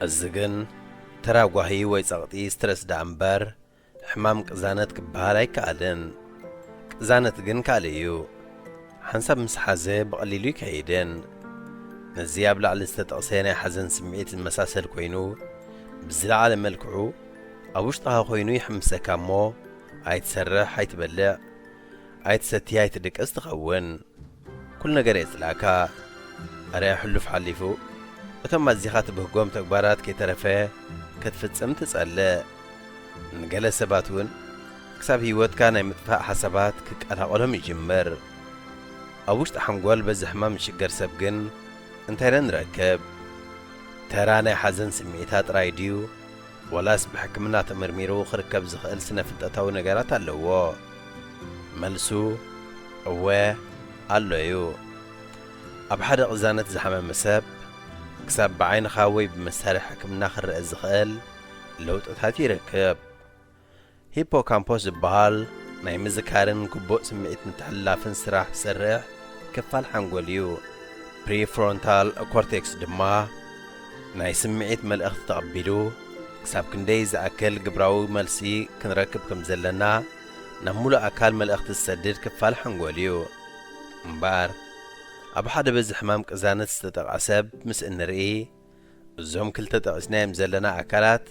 እዚ ግን ተራ ጓሂ ወይ ጸቕጢ ስትረስ ደኣ እምበር ሕማም ቅዛነት ክበሃል ኣይከኣልን። ቅዛነት ግን ካልእ እዩ። ሓንሳብ ምስ ሓዘ ብቐሊሉ ይከይድን። ነዚ ኣብ ላዕሊ ዝተጠቕሰ ናይ ሓዘን ስምዒት ዝመሳሰል ኮይኑ ብዝለዓለ መልክዑ ኣብ ውሽጥኻ ኮይኑ ይሕምሰካ እሞ ኣይትሰርሕ፣ ኣይትበልዕ፣ ኣይትሰቲ፣ ኣይትድቅስ ትኸውን። ኩሉ ነገር የጽላእካ። ኣረ ሕሉፍ ሓሊፉ እቶም ኣዚኻ ትብህጎም ተግባራት ከይተረፈ ክትፍጽም ትጸልእ። ንገለ ሰባት እውን ክሳብ ህይወትካ ናይ ምጥፋእ ሓሳባት ክቀላቐሎም ይጅምር። ኣብ ውሽጢ ሓንጎል በዚ ሕማም ዝሽገር ሰብ ግን እንታይ ኢና ንረክብ? ተራ ናይ ሓዘን ስምዒታት ጥራይ ድዩ? ዋላስ ብሕክምና ተመርሚሩ ክርከብ ዝኽእል ስነ ፍልጠታዊ ነገራት ኣለዎ? መልሱ እወ ኣሎ እዩ። ኣብ ሓደ ቅዛነት ዝሓመመ ሰብ ክሳብ ብዓይንኻ ወይ ብመሳርሒ ሕክምና ክረአ ዝኽእል ለውጥታት ይረክብ። ሂፖካምፖስ ዝበሃል ናይ ምዝካርን ግቡእ ስምዒት ምትሕልላፍን ስራሕ ዝሰርሕ ክፋል ሓንጎል እዩ። ፕሪፍሮንታል ኮርቴክስ ድማ ናይ ስምዒት መልእኽቲ ተቐቢሉ ክሳብ ክንደይ ዝኣክል ግብራዊ መልሲ ክንረክብ ከም ዘለና ናብ ሙሉእ ኣካል መልእኽቲ ዝሰድድ ክፋል ሓንጎል እዩ። እምበኣር ኣብ ሓደ በዚ ሕማም ቅዛነት ዝተጠቕዐ ሰብ ምስ እንርኢ እዞም ክልተ ጠቒስናዮም ዘለና ኣካላት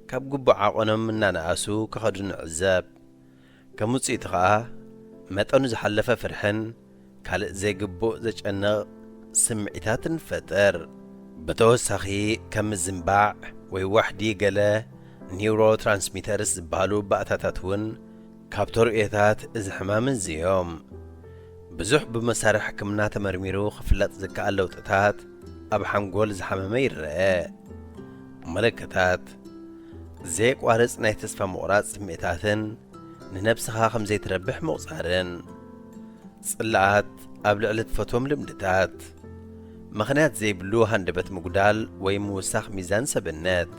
ካብ ግቡእ ዓቐኖም እናነኣሱ ክኸዱ ንዕዘብ። ከም ውጽኢቱ ኸኣ መጠኑ ዝሓለፈ ፍርሕን ካልእ ዘይግቡእ ዘጨንቕ ስምዒታትን ንፈጥር። ብተወሳኺ ከም ምዝንባዕ ወይ ዋሕዲ ገለ ኒውሮትራንስሚተርስ ዝበሃሉ ባእታታት እውን ካብ ተርእዮታት እዚ ሕማም እዚ እዮም። ብዙሕ ብመሳርሒ ሕክምና ተመርሚሩ ክፍለጥ ዝከኣል ለውጥታት ኣብ ሓንጎል ዝሓመመ ይረአ። ምልክታት፣ ዘየቋርጽ ናይ ተስፋ ምቑራጽ ስምዒታትን ንነብስኻ ከም ዘይትረብሕ ምቑጻርን። ጽልኣት ኣብ ልዕሊ ትፈትዎም ልምድታት። ምኽንያት ዘይብሉ ሃንደበት ምጉዳል ወይ ምውሳኽ ሚዛን ሰብነት።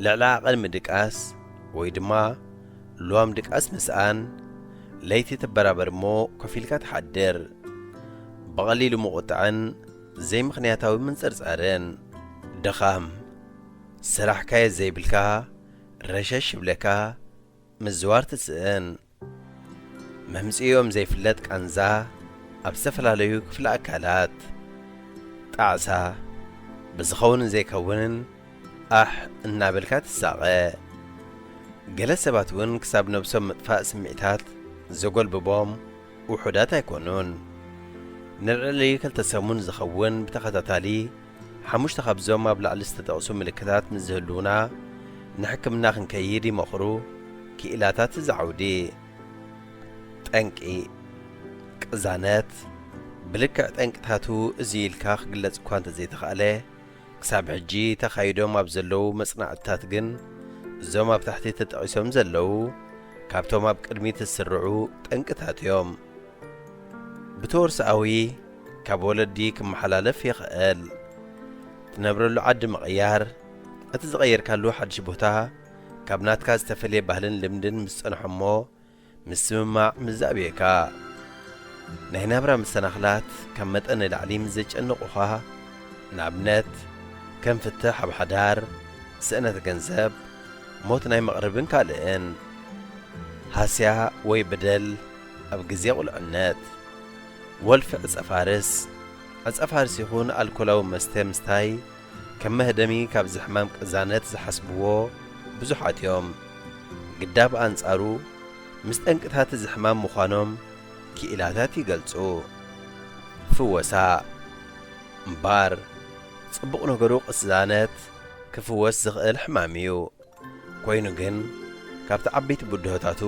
ልዕሊ ዓቐን ምድቃስ ወይ ድማ ልዋም ድቃስ ምስኣን። ለይቲ ትበራበር እሞ ኮፍ ኢልካ ትሓድር። ብቐሊሉ ምቑጣዕን ዘይምኽንያታዊ ምንጽርጻርን። ድኻም። ስራሕ ካየት ዘይብልካ፣ ረሸሽ ይብለካ፣ ምዝዋር ትስእን። መምጽኢኦም ዘይፍለጥ ቃንዛ ኣብ ዝተፈላለዩ ክፍለ ኣካላት። ጣዕሳ። ብዝኸውንን ዘይከውንን ኣሕ እናበልካ ትሳቐ። ገለ ሰባት እውን ክሳብ ነብሶም ምጥፋእ ስምዒታት ዘጎልብቦም ውሑዳት ኣይኮኑን። ንልዕሊ ክልተ ሰሙን ዝኸውን ብተኸታታሊ ሓሙሽተ ካብዞም ኣብ ላዕሊ ዝተጠቕሱ ምልክታት ምስ ዝህልዉና፣ ንሕክምና ክንከይድ ይመኽሩ ክኢላታት እዚ ዓውዲ። ጠንቂ። ቅዛነት። ብልክዕ ጠንቅታቱ እዚ ኢልካ ክግለጽ እኳ እንተዘይተኻእለ፣ ክሳብ ሕጂ ተኻይዶም ኣብ ዘለዉ መጽናዕትታት ግን፣ እዞም ኣብ ታሕቲ ተጠቒሶም ዘለዉ ካብቶም ኣብ ቅድሚት ዝስርዑ ጠንቅታት እዮም። ብተወርሶኣዊ ካብ ወለዲ ክመሓላለፍ ይኽእል። ትነብረሉ ዓዲ ምቕያር። እቲ ዝቐየርካሉ ሓድሽ ቦታ ካብ ናትካ ዝተፈልየ ባህልን ልምድን ምስ ጸንሖ እሞ፣ ምስምማዕ ምስ ዘዕብየካ። ናይ ናብራ መሰናኽላት ካብ መጠን ንላዕሊ ምስ ዘጨንቑኻ፣ ንኣብነት፣ ከም ፍትሕ ኣብ ሓዳር፣ ስእነት ገንዘብ፣ ሞት ናይ መቕርብን ካልእን። ሃስያ ወይ በደል ኣብ ግዜ ቁልዕነት። ወልፊ ዕጸ ፋርስ። ዕጸ ፋርስ ይኹን ኣልኮላዊ መስተ ምስታይ ከም መህደሚ ካብዚ ሕማም ቅዛነት ዝሓስብዎ ብዙሓት እዮም። ግዳ ብኣንጻሩ ምስ ጠንቅታት እዚ ሕማም ምዃኖም ክኢላታት ይገልጹ። ፍወሳ። እምበኣር፣ ጽቡቕ ነገሩ ቅዛነት ክፍወስ ዝኽእል ሕማም እዩ። ኮይኑ ግን፣ ካብቲ ዓበይቲ ብድሆታቱ፣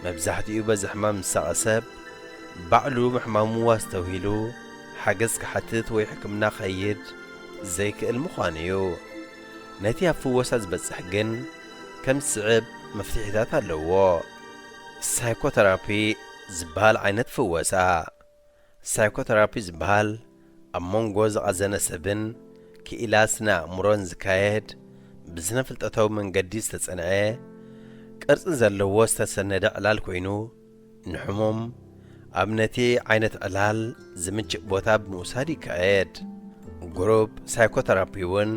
መብዛሕትኡ በዚ ሕማም ዝሳቐ ሰብ፣ ባዕሉ ምሕማሙ ኣስተውሂሉ ሓገዝ ክሓትት ወይ ሕክምና ክኸይድ ዘይክእል ምዃኑ እዩ። ነቲ ኣብ ፍወሳ ዝበጽሕ ግን፣ ከም ዝስዕብ መፍትሒታት ኣለዎ። ሳይኮተራፒ ዝበሃል ዓይነት ፍወሳ። ሳይኮተራፒ ዝበሃል ኣብ መንጎ ዝቐዘነ ሰብን ክኢላ ስነ ኣእምሮን ዝካየድ ብስነ ፍልጠታዊ መንገዲ ዝተጸንዐ ቅርጺ ዘለዎ ዝተሰነደ ዕላል ኮይኑ፣ ንሕሙም ኣብ ነቲ ዓይነት ዕላል ዝምችእ ቦታ ብምውሳድ ይካየድ። ግሩፕ ሳይኮተራፒ እውን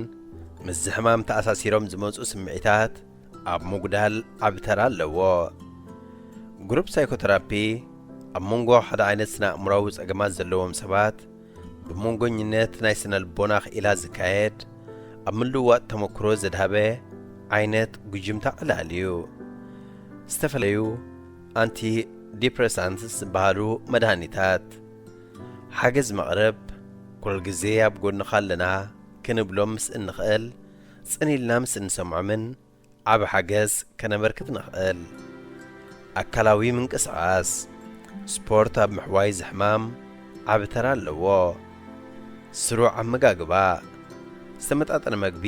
ምስዚ ሕማም ተኣሳሲሮም ዝመጹ ስምዒታት ኣብ ምጉዳል ዓቢ ተራ ኣለዎ። ግሩፕ ሳይኮተራፒ ኣብ መንጎ ሓደ ዓይነት ስነ ኣእምሮዊ ጸገማት ዘለዎም ሰባት ብመንጎኝነት ናይ ስነ ልቦና ክኢላ ዝካየድ፣ ኣብ ምልውዋጥ ተመክሮ ዘድሃበ ዓይነት ጉጅምታ ዕላል እዩ። ዝተፈላለዩ ኣንቲ ዲፕረሳንትስ ዝበሃሉ መድሃኒታት። ሓገዝ መቕረብ። ኩሉ ግዜ ኣብ ጎንኻ ኣለና ክንብሎም ምስ እንኽእል፣ ጽን ኢልና ምስ እንሰምዖምን ዓቢ ሓገዝ ከነበርክት ንኽእል። ኣካላዊ ምንቅስቓስ። ስፖርት ኣብ ምሕዋይ እዚ ሕማም ዓቢ ተራ ኣለዎ። ስሩዕ ኣመጋግባ። ዝተመጣጠነ መግቢ፣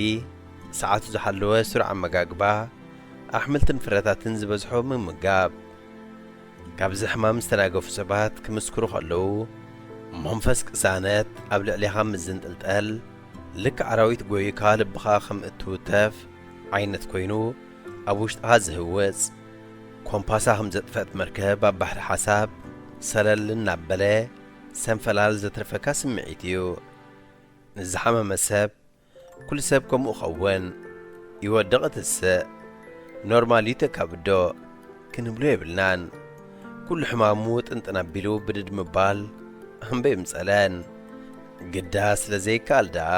ሰዓቱ ዝሓለወ ስሩዕ ኣመጋግባ፣ ኣሕምልትን ፍረታትን ዝበዝሖ ምምጋብ። ካብዚ ሕማም ዝተናገፉ ሰባት ክምስክሩ ከለዉ፣ መንፈስ ቅሳነት ኣብ ልዕሌኻ ምስ ዝንጥልጠል፣ ልክዕ ኣራዊት ጎይካ ልብኻ ከም እትውተፍ ዓይነት ኮይኑ ኣብ ውሽጥኻ ዝህውጽ፣ ኮምፓሳ ከም ዘጥፈት መርከብ ኣብ ባሕሪ ሓሳብ ሰለል እናበለ ሰንፈላል ዘትርፈካ ስምዒት እዩ። ንዝሓመመ ሰብ፣ "ኩሉ ሰብ ከምኡ ኸውን፣ ይወድቕ እትስእ፣ ኖርማል እዩ ተካብዶ" ክንብሎ የብልናን። ኩሉ ሕማሙ ጥንጥን ኣቢሉ ብድድ ምባል ኣምበ ይምጸለን። ግዳ ስለ ዘይከኣል ደኣ።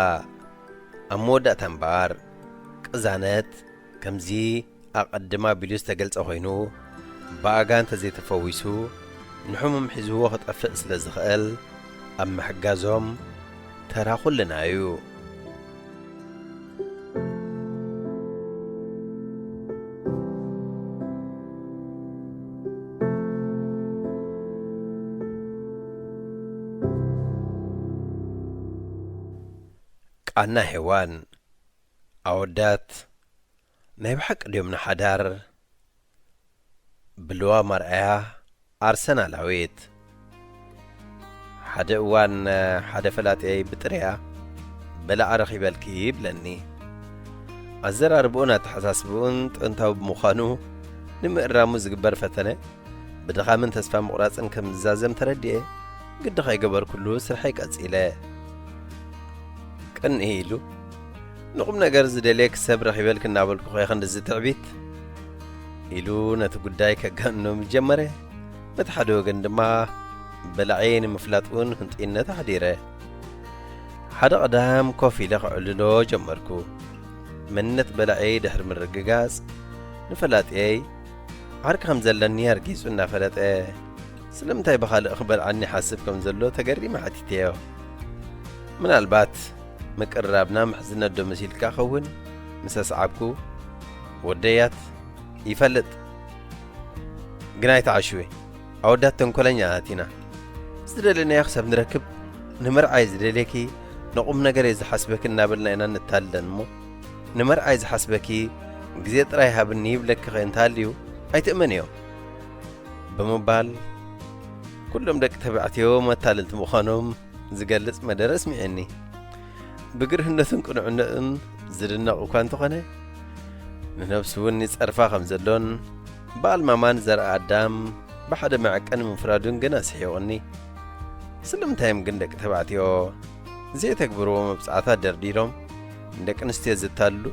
ኣብ መወዳእታ እምበኣር፣ ቅዛነት ከምዚ ኣቐድም ኣቢሉ ዝተገልጸ ኮይኑ፣ ብኣጋ እንተዘይተፈዊሱ፣ ንሕሙም ሒዝዎ ክጠፍእ ስለ ዝኽእል፣ ኣብ ምሕጋዞም ተራ ኩልና እዩ። ኣና ሄዋን፣ ኣወዳት ናይ ብሓቂ ድዮም ንሓዳር? ብልዋ ማርኣያ ኣርሰናላዊት። ሓደ እዋን ሓደ ፈላጥየይ ብጥርያ በላዓ ረኺበልኪ ይብለኒ። ኣዘራርብኡን ኣተሓሳስብኡን ጥንታዊ ብምዃኑ ንምእራሙ ዝግበር ፈተነ ብድኻምን ተስፋ ምቑራጽን ከም ዝዛዘም ተረዲኤ፣ ግዲ ከይገበርኩሉ ስርሐይ ቀጺለ። ቅንኢ ኢሉ፣ "ንቑም ነገር ዝደልየኪ ሰብ ረኺበልኪ እናበልኩ ከ ክንድዚ ትዕቢት?" ኢሉ ነቲ ጉዳይ ከጋንኖ ምጀመረ። በቲ ሓደ ወገን ድማ በላዔ ንምፍላጥ እውን ህንጡይነት ኣሕዲረ። ሓደ ቀዳም ኮፍ ኢለ ከዕልሎ ጀመርኩ። መንነት በላዔ ድሕሪ ምርግጋጽ፣ ንፈላጥየይ ዓርኪ ከም ዘለኒ ኣርጊጹ እናፈለጠ፣ ስለምንታይ ብኻልእ ክበልዓኒ ይሓስብ ከም ዘሎ ተገሪመ ሓቲተዮ። ምናልባት ምቅርራብና ምሕዝነት ዶ መሲልካ ኸውን? ምስ ኣስዓብኩ፣ "ወደያት ይፈልጥ፣ ግን ኣይትዓሽዊ፣ ኣወዳት ተንኮለኛታት ኢና። ዝደለናዮ ክሳብ ንረክብ፣ ንመርዓ እየ ዝደልየኪ፣ ንቑም ነገር እየ ዝሓስበኪ እናበልና ኢና ነታልለን እሞ፣ ንመርዓ እየ ዝሓስበኪ፣ ግዜ ጥራይ ሃብኒ ይብለኪ ከ እንተሃልዩ ኣይትእመንዮ" ብምባል፣ ኩሎም ደቂ ተባዕትዮ መታለልቲ ምዃኖም ዝገልጽ መደረ ኣስሚዑኒ። ብግርህነቱን ቅኑዕነቱን ዝድነቕ እኳ እንተኾነ፣ ንነብሱ እውን ይጸርፋ ከም ዘሎን፣ ብኣልማማ ንዘርኣ ኣዳም ብሓደ መዐቀኒ ምፍራዱን ግን ኣስሒቑኒ። ስለምንታይ እዮም ግን ደቂ ተባዕትዮ ዘይተግብርዎ መብጽዓታት ደርዲሮም ንደቂ ኣንስትዮ ዘታልሉ?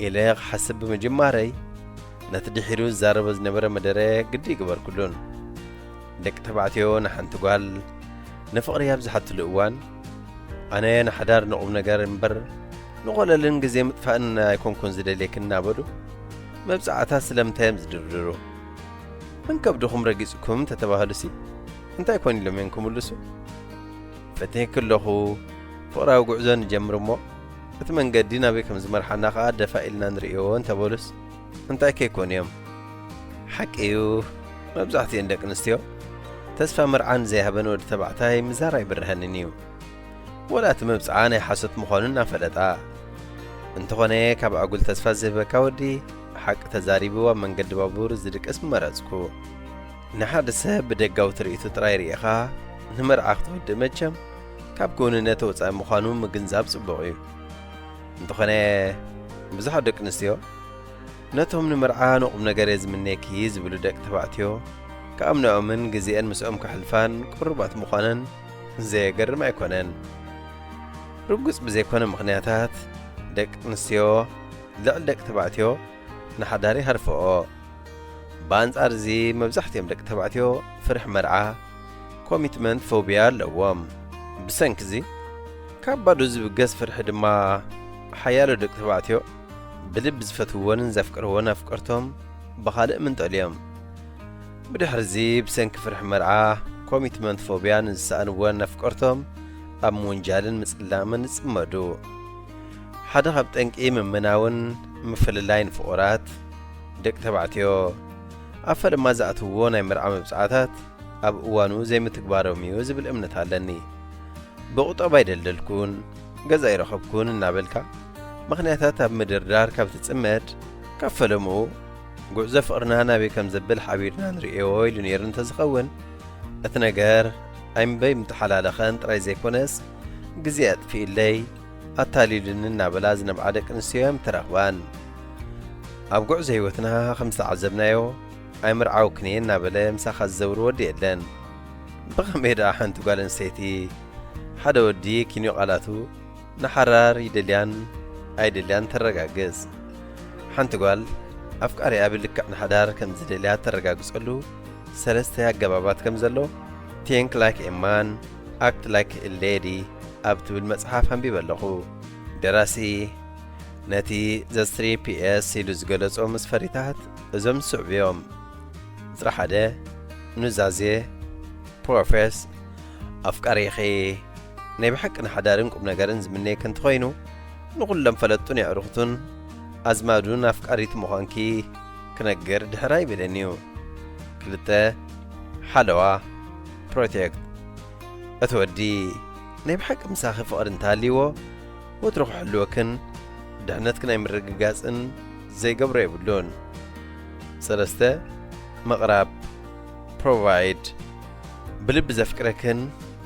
ኢለ ክሓስብ ብምጅማረይ፣ ነቲ ድሒሩ ዝዛረቦ ዝነበረ መደረ ግዲ ይግበርኩሉን። ደቂ ተባዕትዮ ንሓንቲ ጓል ንፍቕሪ ኣብ ዝሓትሉ እዋን፣ ኣነ ንሓዳር ንቑም ነገር እምበር ንኾለልን ግዜ ምጥፋእን ኣይኮንኩን ዝደልየኪ እናበሉ፣ መብጽዓታት ስለምንታይ እዮም ዝድርድሩ? መን ከብድኹም ረጊጽኩም ተተባህሉሲ እንታይ ኮን ኢሎም እዮም ክምልሱ? ፈቲሕኪ ኣለኹ፣ ፍቕራዊ ጉዕዞ ንጀምር እሞ፣ እቲ መንገዲ ናበይ ከም ዝመርሓና ኸኣ ደፋ ኢልና ንርእዮ እንተበሉስ እንታይ ከይኮኑ እዮም? ሓቂ እዩ፣ መብዛሕትኤን ደቂ ኣንስትዮ ተስፋ መርዓ ንዘይሃበን ወዲ ተባዕታይ ምዛር ኣይብርሀንን እዩ። ወላ እቲ መብጽዓ ናይ ሓሶት ምዃኑ እናፈለጣ። እንተኾነ ካብ ኣጉል ተስፋ ዝህበካ ወዲ ሓቂ ተዛሪቡ ኣብ መንገዲ ባቡር ዝድቅስ ምመረጽኩ። ንሓደ ሰብ ብደጋዊ ትርኢቱ ጥራይ ርኢኻ ንመርዓ ክትወድእ መቸም ካብ ክውንነት ወጻኢ ምዃኑ ምግንዛብ ጽቡቕ እዩ። እንተኾነ ብዙሓት ደቂ ኣንስትዮ ነቶም ንመርዓ ንቑም ነገር እየ ዝምነየኪ ዝብሉ ደቂ ተባዕትዮ ክኣምንኦምን ግዜአን ምስኦም ከሕልፋን ቅሩባት ምዃነን ዘየገርም ኣይኮነን። ርጉጽ ብዘይኮነ ምኽንያታት ደቂ ኣንስትዮ ልዕሊ ደቂ ተባዕትዮ ንሓዳር ይሃርፍኦ። ብኣንጻር እዚ መብዛሕትኦም ደቂ ተባዕትዮ ፍርሒ መርዓ፣ ኮሚትመንት ፎቢያ፣ ኣለዎም። ብሰንኪ እዚ ካብ ባዶ ዝብገስ ፍርሒ ድማ ሓያሎ ደቂ ተባዕትዮ ብልቢ ዝፈትውዎንን ዘፍቅርዎን ኣፍቀርቶም ብኻልእ ምንጠልዮም። ብድሕሪ እዚ ብሰንኪ ፍርሒ መርዓ፣ ኮሚትመንት ፎቢያን ዝሰኣንዎን ኣፍቀርቶም ኣብ ምውንጃልን ምጽላምን ይጽመዱ። ሓደ ካብ ጠንቂ ምምናውን ምፍልላይን ፍቑራት ደቂ ተባዕትዮ ኣብ ፈለማ ዝኣትውዎ ናይ መርዓ መብጽዓታት ኣብ እዋኑ ዘይምትግባሮም እዩ ዝብል እምነት ኣለኒ። ብቑጠባ ኣይደልደልኩን፣ ገዛ ኣይረኸብኩን እናበልካ ምኽንያታት ኣብ ምድርዳር ካብ ትጽመድ፣ ካብ ፈለምኡ ጉዕዞ ፍቕርና ናበይ ከም ዘብል ሓቢርና ንርእዮ ኢሉ ነይሩ እንተዝኸውን፣ እቲ ነገር ኣይምበይ ምተሓላለኸን ጥራይ ዘይኮነስ፣ ግዜ ኣጥፊእለይ፣ ኣታሊሉኒ እናበላ ዝነብዓ ደቂ ኣንስትዮ እየን ተረኽባን። ኣብ ጉዕዞ ህይወትና ከም ዝተዓዘብናዮ፣ ኣይምርዓውክን እየ እናበለ ምሳኻ ዝዘውር ወዲ የለን። ብኸመይ ደኣ ሓንቲ ጓል ኣንስተይቲ ሓደ ወዲ ኪንዮ ቃላቱ ንሓራር ይደልያን ኣይደልያን ተረጋግጽ? ሓንቲ ጓል ኣፍቃሪኣ ብልክዕ ንሓዳር ከም ዝደልያ ተረጋግጸሉ ሰለስተ ኣገባባት ከም ዘሎ፣ Think Like a Man, Act Like a Lady ኣብ ትብል መጽሓፍ ኣንቢበ ኣለኹ። ደራሲ ነቲ The Three Ps ኢሉ ዝገለጾ መስፈሪታት እዞም ዝስዕቡ እዮም። ቁጽሪ ሓደ፣ ኑዛዜ፣ ፕሮፌስ። ኣፍቃሪኺ ናይ ብሓቂ ንሓዳርን ቁም ነገርን ዝምነየኪ እንተኾይኑ፣ ንኹሎም ፈለጡን የዕሩኽቱን ኣዝማዱን ኣፍቃሪት ምዃንኪ ክነግር ድሕር ኣይብልን እዩ። ክልተ፣ ሓለዋ፣ ፕሮቴክት። እቲ ወዲ ናይ ብሓቂ ምሳኺ ፍቕሪ እንተሃልይዎ፣ ወትሩ ክሕልወክን ድሕነትክን ኣይምርግጋጽን ዘይገብሮ የብሉን። ሰለስተ፣ ምቕራብ፣ ፕሮቫይድ። ብልቢ ዘፍቅረክን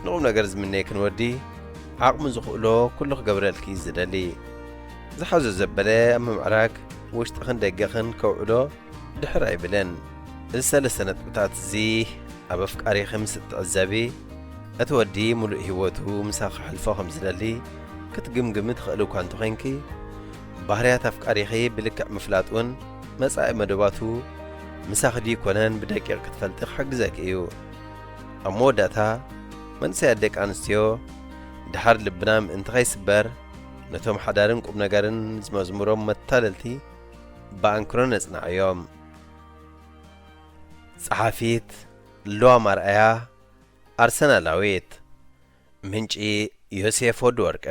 ንቑም ነገር ዝምነየክን ወዲ ዓቕሙ ዝኽእሎ ኩሉ ክገብረልኪ ዝደሊ። ዝሓዞ ዘበለ ኣብ ምምዕራግ ውሽጥኽን ደገኽን ከውዕሎ ድሕር ኣይብልን። እዚ ሰለስተ ነጥብታት እዚ ኣብ ኣፍቃሪኺ ምስ እትዕዘቢ፣ እቲ ወዲ ምሉእ ህይወቱ ምሳኺ ከሕልፎ ከም ዝደሊ ክትግምግሚ ትኽእሊ እኳ እንተኾይንኪ፣ ባህርያት ኣፍቃሪኺ ብልክዕ ምፍላጥ እውን መጻኢ መደባቱ ምሳኺ ድዩ ኮነን ብደቂቕ ክትፈልጢ ክሕግዘኪ እዩ። ኣብ መወዳእታ፣ መንእሰያት ደቂ ኣንስትዮ፣ ደሓር ልብና ምእንቲ ከይስበር፣ ነቶም ሓዳርን ቁም ነገርን ዝመዝምሮም መታለልቲ ብኣንክሮ ነጽንዓዮም። ጸሓፊት ለዋም ኣርኣያ፣ ኣርሰናላዊት። ምንጪ ዮሴፍ ወዲ ወርቀ።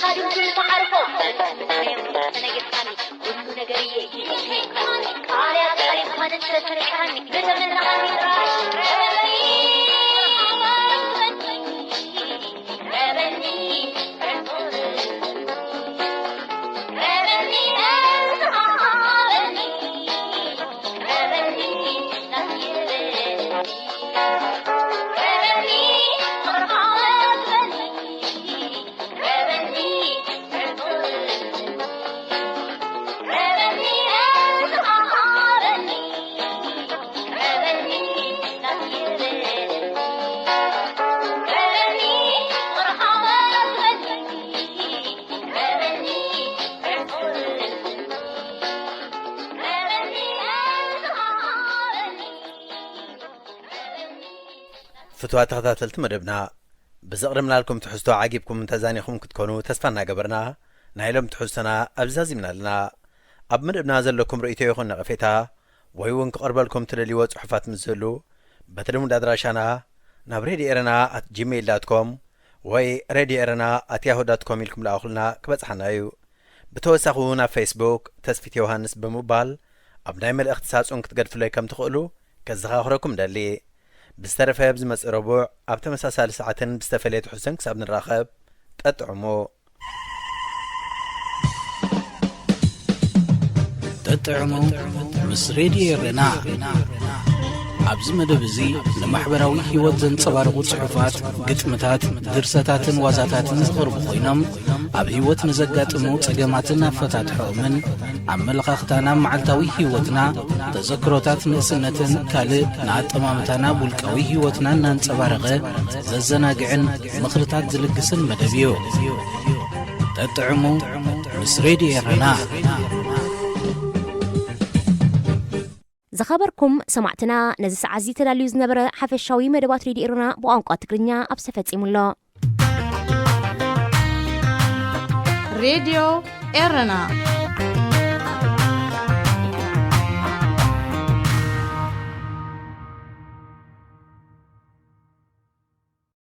ካድምቱ ተዓርፎ ተነጊርካኒ፣ ኩሉ ነገር እየ ቃልያ ቃል ይኳነት ተስርካኒ፣ ብተመናቓኒ ጥራሽ ረበኒ፣ ረበኒ፣ ረበኒ፣ ረበኒ፣ ረበኒ፣ ፍትዋ ተኸታተልቲ መደብና፣ ብዘቕደምናልኩም ትሕዝቶ ዓጊብኩም ተዛኒኹም ክትኮኑ ተስፋ እናገበርና፣ ናይ ሎም ትሕዝቶና ኣብዚ ዛዚምና ኣለና። ኣብ መደብና ዘለኩም ርእይቶ ይኹን ነቐፌታ፣ ወይ እውን ክቐርበልኩም ትደልይዎ ጽሑፋት ምስ ዝህሉ፣ በቲ ልሙድ ኣድራሻና ናብ ሬድዮ ኤረና ኣት ጂሜይል ዳት ኮም ወይ ሬድዮ ኤረና ኣት ያሁ ዳት ኮም ኢልኩም ልኣኹልና ክበጽሓና እዩ። ብተወሳኺ ናብ ፌስቡክ ተስፊት ዮሃንስ ብምባል ኣብ ናይ መልእኽቲ ሳጹን ክትገድፍለይ ከም ትኽእሉ ከዘኻኽረኩም ደሊ። ብዝተረፈ ኣብዚ መጽእ ረቡዕ ኣብ ተመሳሳሊ ሰዓትን ብዝተፈለየ ትሕዝቶን ክሳብ ንራኸብ፣ ጠጥዕሙ። ጠጥዕሙ ምስ ሬድዮ ኤረና። ኣብዚ መደብ እዚ ንማሕበራዊ ህይወት ዘንጸባርቑ ጽሑፋት፣ ግጥምታት፣ ድርሰታትን ዋዛታትን ዝቐርቡ ኮይኖም፣ ኣብ ህይወት ንዘጋጥሙ ጸገማትን ኣፈታትሖኦምን፣ ኣመለኻኽታና ኣብ መዓልታዊ ህይወትና፣ ተዘክሮታት ንእስነትን ካልእ ንኣጠማምታና ኣብ ውልቃዊ ህይወትና እናንጸባረቐ ዘዘናግዕን ምኽርታት ዝልግስን መደብ እዩ። ጠጥዕሙ ምስ ሬድዮ ኤረና። ዝኸበርኩም ሰማዕትና፣ ነዚ ሰዓት እዚ ተዳልዩ ዝነበረ ሓፈሻዊ መደባት ሬድዮ ኤረና ብቋንቋ ትግርኛ ኣብዚ ተፈጺሙ ኣሎ። ሬድዮ ኤረና።